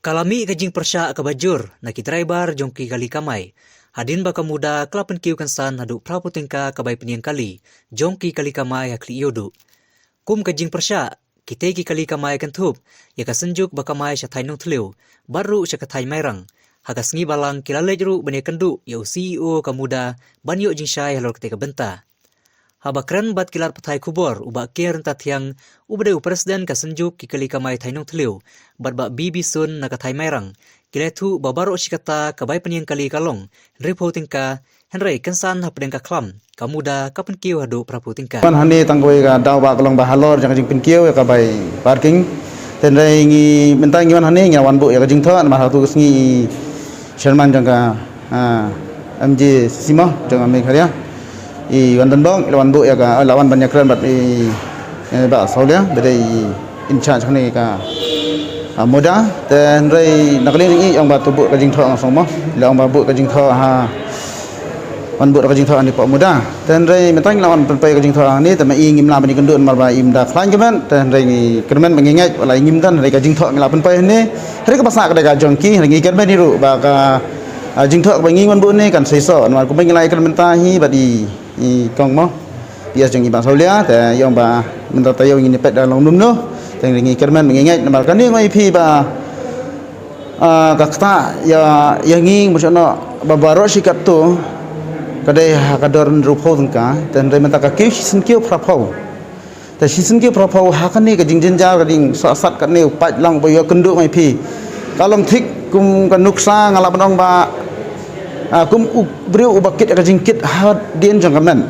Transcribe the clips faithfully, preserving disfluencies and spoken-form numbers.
Ka la mih ka jingpyrshah kaba jur na ki driver jong ki kali kamai hadien ba ka MUDA ka la pynkiew kynsan haduh phra phew tyngka ka bai pynïeng kali jong ki kali kamai ha Khlieh Ïewduh. Kum ka jingpyrshah, kitei ki kali kamai kynthup ïa ka Synjuk ba kamai sha thaiñ Nongthliew bad ruh sha ka thaiñ Mairang. Ha ka sngi Balang ki la leit ruh ban ïakynduh ïa u C E O ka MUDA ban ïoh jingshai halor katei ka bynta. Haba kren bad ki lad pathai khubor, u Bah K. Ryntathiang, uba dei u President ka Synjuk ki kali kamai thaiñ Nongthliew, bad Bah B. Bison na ka thaiñ Mairang, ki la ïathuh ba baroh shi katta ka bai pynïeng kali ka long hynriew phew tyngka, hynrei kynsan hapdeng ka khlam ka MUDA ka pynkiew haduh phra phew tyngka. Wan hangne tang kawei ka daw ba ka long ba halor jong ka jingpynkiew ïa ka bai parking. Te hynrei ngi mynta ngi wan hangne ngi wan buh ïa ka jingthoh namar ha tu ka sngi i chairman jong ka, ah, M J C C mo jong ka Meghalaya, i wan don bok, i la wan buh ïa ka, la wan ban ïakren bad i, eh, Bah Sawlia, ba dei i in charge hangne ka, ah, MUDA. Te hynrei na ka liang jong i ong ba to buh ka jingthoh nga sngewbha mo, i la ong ba buh ka jingthoh ha, wan buh ka jingthoh hangne hapoh MUDA. Te hynrei mynta ngi la wan pynpoi ka jingthoh hangne, te ma i ngim lah ban ïakynduh namar ba im da khlaiñ ka met. Te hynrei ngi kyrmen ba ngi ngeit ba la i ngim don, hynrei ka jingthoh ngi la pynpoi hangne. Hynrei kaba sah ka dei ka jong ki, hynrei ngi kyrmen hi ruh ba ka, ah, jingthoh kaba ngi wan buh hangne kan seisoh namar kumba ngi la ïakren mynta hi bad i, i kong mo, P S jong i Bah Sawlia, te i ong ba mynta taïew ngin ïa peit da long kumno. Te hynrei ngi kyrmen ba ngi ngeit namar kane nga ong ïa phi ba, ah, ka ktah ïa, ïa ngi mut shano ba baroh shi katto ka dei ha ka dor hynriew phew tyngka, te hynrei mynta ka kiew shisien kiew phra phew. Te shisien kiew phra phew ha kane ka jingjynjar ka jingsah sat kane u paid lang ba ïakynduh nga ïa phi. Ka long thik kum ka nuksa nga lah ban ong ba, ah, kum u briew uba kit ïa ka jingkit hadien jong ka met.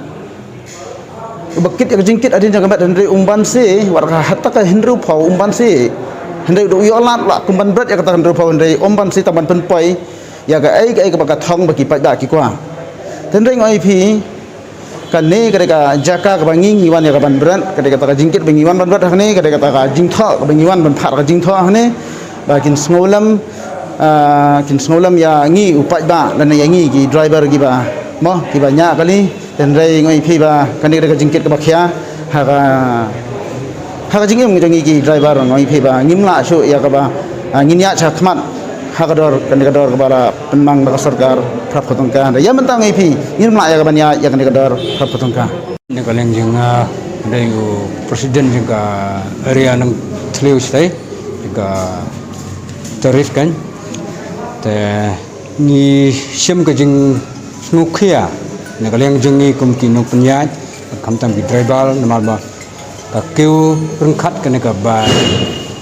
Uba kit ïa ka jingkit hadien jong ka met hynrei um banse, wat ka hatta ka hynriew phew um banse. Hynrei u ïoh lad lah kum ban bret ïa kata ka hynriew phew hynrei um banse tang ban pynpoi ïa kaei kaei kaba ka thong ba ki paidbah ki kwah. Te hynrei nga ong ïa phi, kane ka dei ka jaka kaba ngi ngi wan ïa ka ban bret, ka dei kata ka jingkit ba ngi wan ban bret hangne, ka dei kata ka jingthoh kaba ngi wan ban phah ka jingthoh hangne. Ba kin sngewlem, ah, kin sngewlem ïa ngi u paidbah lane ïa ngi ki driver kiba mo, kiba ñiah kali. Te hynrei nga ong ïa phi ba kane ka dei ka jingkit kaba khia ha ka, ha ka jingim jong ngi ki driver, nga ong ïa phi ba ngim lah shuh ïa kaba, ah, ngin ïaid shakhmat ha ka dor, kane ka dor kaba la pynmang da ka sorkar phra phew tyngka. Hynrei ïa mynta nga ong ïa phi ngim lah ïa kaban ïaid ïa kane ka dor phra phew tyngka. Na ka liang jong nga, ah, dei u president jong ka area Nongthliew State, jong ka Tourist Council. Te ngi shim ka jingsngewkhia na ka liang jong ngi kum ki nongpynïaid, khamtam ki driver, namar ba ka kiew ryngkat kane ka bai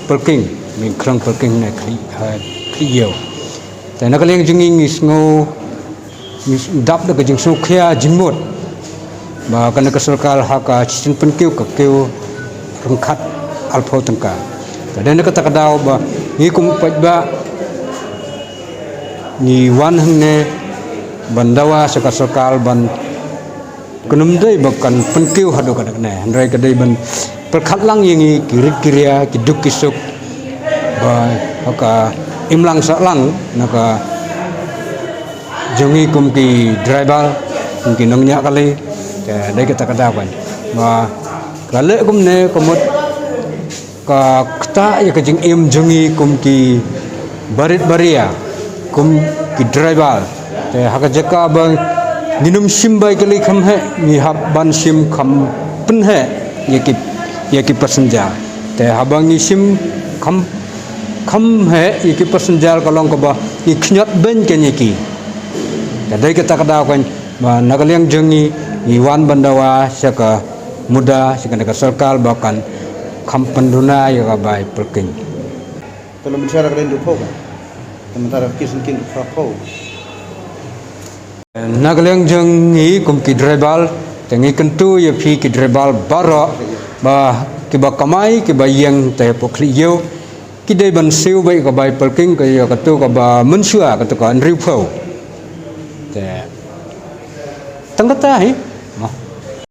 parking, ngi kren parking ne Khlieh, ha Khlieh Ïew. Te na ka liang jong ngi ngi sngew, ngi dap da ka jingsngewkhia jingmut ba kane ka sorkar ha ka shisien pynkiew ka kiew ryngkat arphew tyngka. Te dei na kata ka daw ba ngi kum u paidbah ngi wan hangne ban dawa sha ka sorkar ban, kan ym dei ba kan pynkiew haduh katta katta, hynrei ka dei ban pyrkhat lang ïa ngi ki rit ki ria, ki duk ki suk ba ha ka imlang sahlang na ka jong ngi kum ki driver, kum ki nongñiah kali. Te dei kata ka daw kan ba ka leh kumne ka mut ka ktah ïa ka jingim jong ngi kum ki barit baria, kum ki driver. Te ha ka jaka ba ngin ym shim bai kali kham heh, ngi hap ban shim kham pynheh ïa ki, ïa ki passenger. Te haba ngi shim kham, kham heh ïa ki passenger ka long kaba ngi khñiot beiñ kein ïa ki. Te dei kata ka daw kan ba na ka liang jong ngi ngi wan ban dawa sha ka MUDA, sha kane ka sorkar ba kan kham pynduna ïa ka bai parking. Te la mynshwa ka dei hynriew phew ka. Te mynta ka kiew shisien kiew phra phew. Na ka liang jong ngi kum ki driver, te ngi kyntu ïa phi ki driver baroh ba kiba kamai kiba ïeng te hapoh Khlieh Ïew, ki dei ban siew beit ka bai parking ka ïa katu kaba mynshwa katu ka hynriew phew. Te tang kata hi.